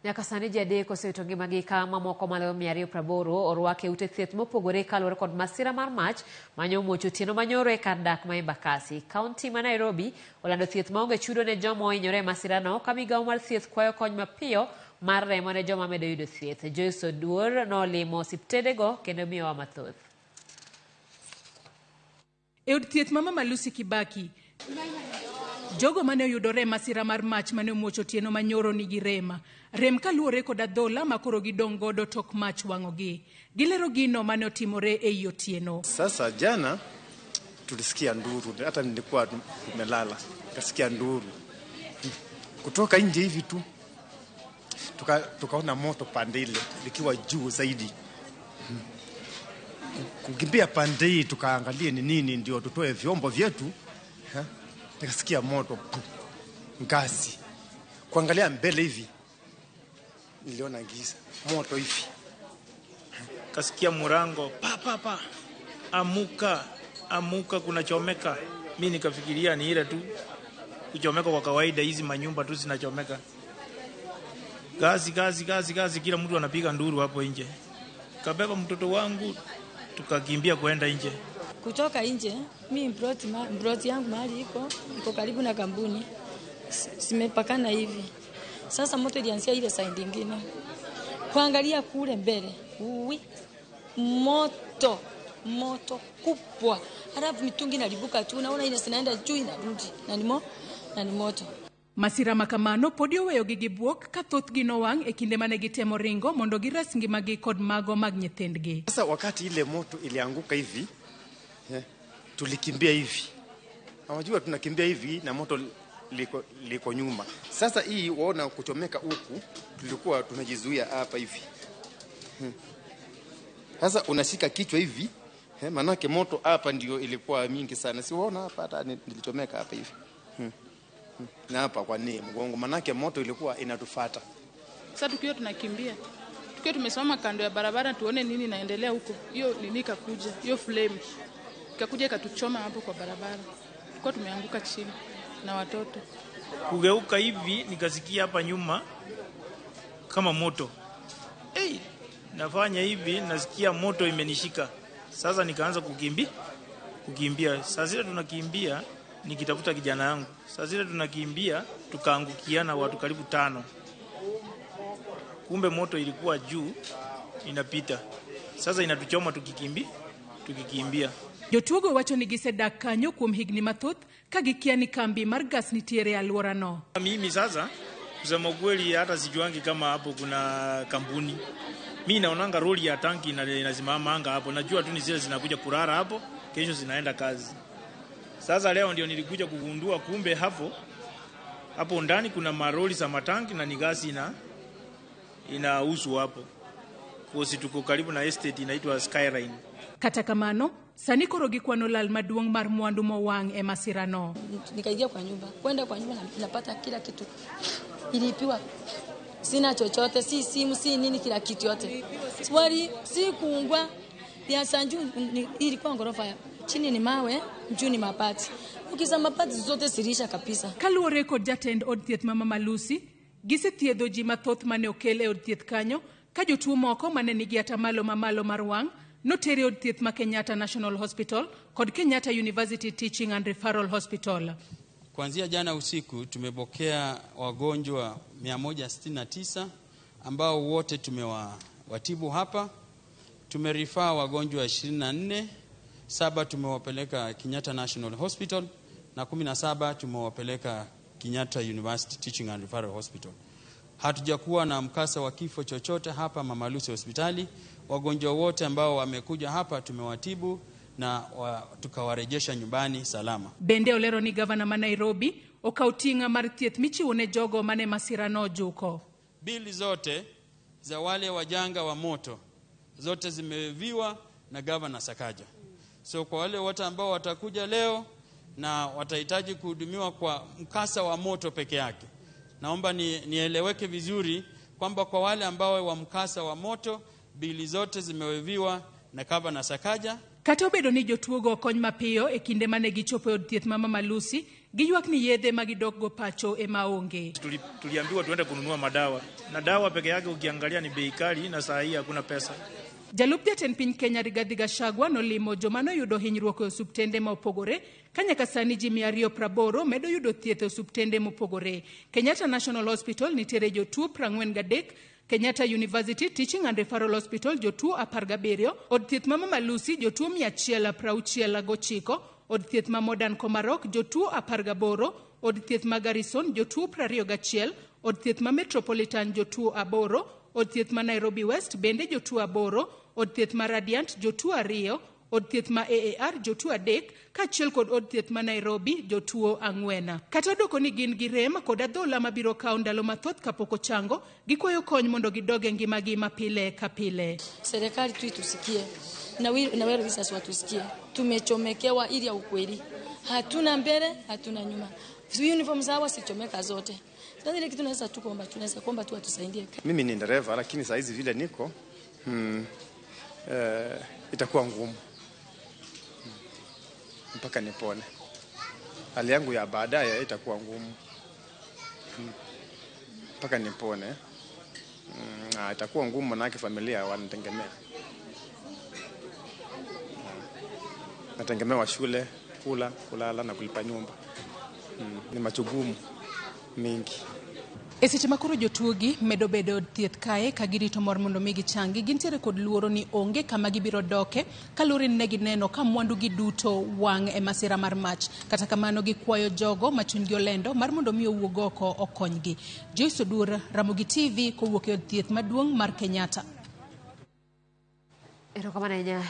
Nyaka sani ji 3 osewito ngimagi ka mamoko maloyo 280 orwak e ute thieth mopogore kaluwore kod masira mar mach mane omuoch otieno manyoro e kar dak ma Embakasi. Kaunti ma Nairobi olando thieth maonge chudo ne joma ohinyore e masirano ka migawo mar thieth kwayo kony mapiyo mar remo ne joma medo yudo thieth. Joyce Oduor nolimo osiptendego kendo miyowa mathoth. E od thieth ma Mama Lucy Kibaki, jogo mane oyudore e masira mar mach mane omuoch otieno manyoro nigi rem. Rem kaluwore kod adhola ma koro gidong' godo tok mach wang'ogi. Gilero gino mane otimore ei otieno. Sasa jana tulisikia nduru, hata nilikuwa tumelala, kasikia nduru kutoka nje hivi tu, tukaona moto pande ile likiwa juu zaidi. Kukimbia pande hii tukaangalie ni nini ndio tutoe vyombo vyetu, nikasikia moto ngazi. Kuangalia mbele hivi niliona giza, moto hivi. Kasikia murango pa pa pa, amuka amuka, kunachomeka. Mi nikafikiria ni ile tu kuchomeka kwa kawaida, hizi manyumba tu zinachomeka. Gazi gazi gazi gazi, kila mtu anapiga nduru hapo nje. Kabeba mtoto wangu tukakimbia kwenda nje. Kutoka nje, mi mploti yangu mahali iko karibu na kampuni. Simepakana hivi. Sasa moto ilianzia ile side nyingine. Kuangalia kule mbele, uwi, moto, moto kubwa. Halafu mitungi inalipuka tu, naona ile zinaenda juu inarudi. Na ni moto. Masira makamano podi oweyogi gi bwok ka thothgi nowang' e kinde mane gitemo ringo mondo gires ngimagi kod mago mag nyithindgi. Sasa wakati ile moto ilianguka hivi, tulikimbia hivi. Unajua tunakimbia hivi na moto liko nyuma. Sasa hii waona kuchomeka huku, tulikuwa tumejizuia hapa hivi. Sasa unashika kichwa hivi, manake moto hapa ndio ilikuwa mingi sana. Si waona hapa hata nilichomeka hapa hivi. Na hapa kwa nini mgongo, manake moto ilikuwa inatufuata. Sasa tukiwa tunakimbia, tukiwa tumesimama kando ya barabara tuone nini inaendelea huko. Hiyo nini ikakuja, hiyo flame ikakuja ikatuchoma hapo kwa barabara. Tulikuwa tumeanguka chini na watoto. Kugeuka hivi nikasikia hapa nyuma kama moto. Hey, nafanya hivi nasikia moto imenishika. Sasa nikaanza kukimbia. Sasa zile tunakimbia nikitafuta kijana yangu. Sasa zile tunakimbia tukaangukiana watu karibu 5. Kumbe moto ilikuwa juu inapita. Sasa inatuchoma tukikimbia. Jotuogo wacho ni gisedak kanyo kuom higni mathoth ka gikia ni kambi mar gas nitiere e alworano. Mimi sasa kusema ukweli hata sijuangi kama hapo kuna kampuni. Mimi naonanga roli ya tanki inasimama hapo. Najua tu ni zile zinakuja kulala hapo, kesho zinaenda kazi. Sasa leo ndio nilikuja kugundua kumbe hapo ndani kuna maroli za matanki na ni gasi inauzwa hapo. Kosi tuko karibu na estate inaitwa Skyline. Kata kamano, sani koro gikwano lal maduong' mar mwandu mowang' e masirano. Nikaingia kwa nyumba, kwenda kwa nyumba napata kila kitu. Ilipiwa. Sina chochote, si simu, si nini, kila kitu yote. Swali si kuungwa ya sanju ilikuwa ghorofa ya chini ni mawe, juu ni mabati. Ukisema mabati zote sirisha kabisa. Kaluwore kod jatend od thieth ma Mama Lucy, gisethiedho ji mathoth mane okel e od thieth kanyo ka jotuo moko mane nigi atamalo mamalo mar wang' noter e od thieth ma Kenyatta National Hospital kod Kenyatta University Teaching and Referral Hospital. Kuanzia jana usiku tumepokea wagonjwa 169 ambao wote tumewatibu hapa. Tumerifaa wagonjwa 24, 7 tumewapeleka Kenyatta National Hospital na 17 tumewapeleka Kenyatta University Teaching and Referral Hospital. Hatujakuwa na mkasa wa kifo chochote hapa Mama Lucy Hospitali. Wagonjwa wote ambao wamekuja hapa tumewatibu na tukawarejesha nyumbani salama. Bende olero ni gavana ma Nairobi okaw ting'a mar thieth michiwo ne jogo mane masirano ojuko. Bili zote za wale wajanga wa moto zote zimeviwa na gavana Sakaja. So kwa wale wote ambao watakuja leo na watahitaji kuhudumiwa kwa mkasa wa moto peke yake, naomba nieleweke vizuri kwamba kwa wale ambao wa mkasa wa moto bili zote zimeweviwa na gavana Sakaja. Kata obedo ni jotuogo okony mapiyo e kinde mane gichopo e od thieth ma Mama Lucy, Giywak ni yedhe ma gidokgo pacho ema onge. Tuliambiwa tuende kununua madawa, na dawa peke yake ukiangalia ni bei kali, na saa hii hakuna pesa. Jalup jatend piny Kenya Rigathi Gachagua nolimo joma noyudo hinyruok e osuptende ma opogore ka nyaka sani ji 280 medo yudo thieth e osuptende mopogore. Kenyatta National Hospital nitiere jotuo 43, Kenyatta University Teaching and Referral Hospital jotuo 17, od thieth ma Mama Lucy jotuo 169, od thieth ma Modern Komarok jotuo 18, od thieth ma Garrison jotuo 21, od thieth ma Metropolitan jotuo 8, od thieth ma Nairobi West bende jotuo 8, od thieth ma Radiant jotuo 2, od thieth ma AAR jotuo 3, kaachiel kod od thieth ma Nairobi jotuo 4. Kata odoko ni gin gi rem kod adhola mabiro kawo ndalo mathoth kapok ochango, gikwayo kony mondo gidog e ngimagi mapile ka pile. Serikali tu itusikie na well wishers watusikie. Tumechomekewa ili ya ukweli, hatuna mbele hatuna nyuma. Uniform zao sichomeka zote. Sasa ile kitu tunaweza tu kuomba, tunaweza kuomba tu watusaidie. Mimi ni dereva, lakini saa hizi vile niko itakuwa ngumu mpaka nipone. Hali yangu ya baadaye itakuwa ngumu mpaka nipone. Itakuwa ngumu manake familia wanategemea. Nategemewa shule, kula, kulala na kulipa nyumba. Ni machugumu mingi. E seche ma koro jotuogi medo bedo e od thieth kae ka girito mor mondo mi gichangi, gintiere kod luoro ni onge kama gibiro doke kaluwore ni ne gineno ka mwandugi duto wang' e masira mar mach. Kata kamano gikwayo jogo ma chunygi olendo mar mondo mi owuog oko okonygi. Joyce Odur, Ramogi TV, kowuok e od thieth maduong' mar Kenyatta. Erokamano ahinya.